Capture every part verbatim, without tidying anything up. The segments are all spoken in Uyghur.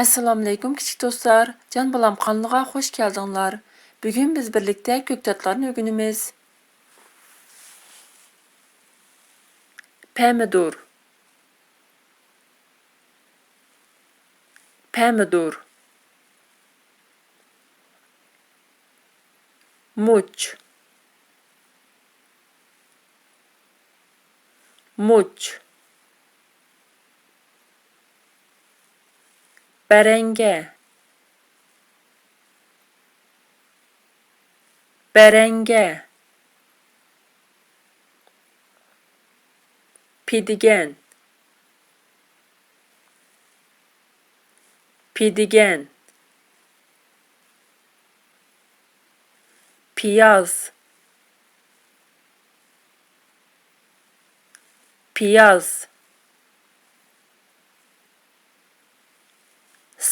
ئەسسالامۇئەلەيكۇم كىچىك دوستلار، جان بالام قانىلىغا خوش كەلدىڭلار. بۈگۈن بىز بىرلىكتە كۆكتاتلارنى ئۆگىنىمىز. پەمىدۇر، پەمىدۇر. مۇچ، مۇچ. بەرەڭگە، بەرەڭگە. پىدىگەن، پىدىگەن. پىياز، پىياز.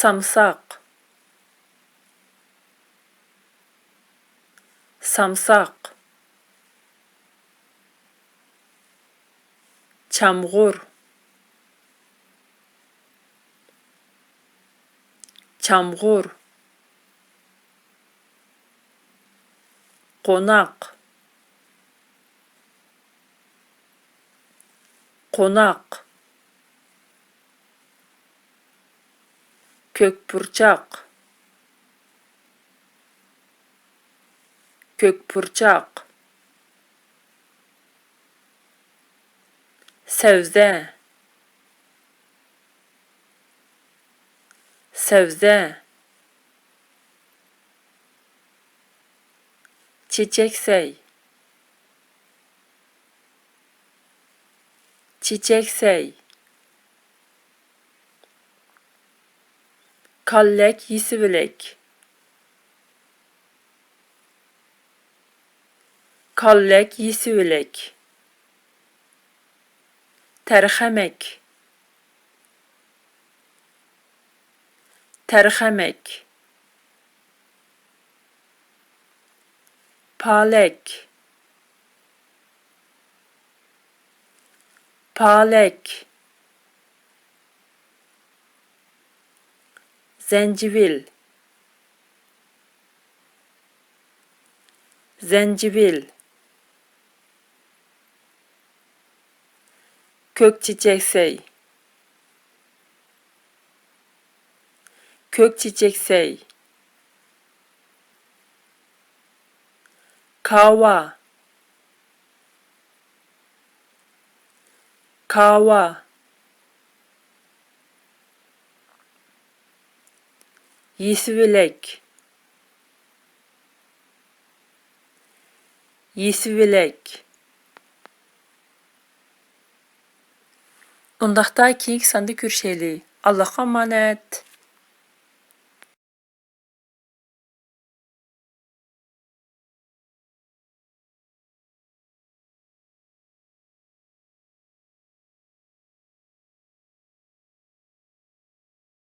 سامساق، سامساق. چامغۇر، چامغۇر. قوناق، قوناق. كۆك پۇرچاق، كۆك پۇرچاق. سەۋزە، سەۋزە. چېچەكسەي، چېچەكسەي. كاللەك يېسىۋېلەك، كاللەك يېسىۋېلەك. تەرخەمەك، تەرخەمەك. پالەك، پالەك. زەنجىۋىل، زەنجىۋىل. كۆك چېچەكسەي، كۆك چېچەكسەي. كاۋا، كاۋا. يېسىۋېلەك، يېسىۋېلەك. ئۇنداقتا كېيىنكى ساندا كۆرۈشەيلى. ئاللاھقا ئامانەت.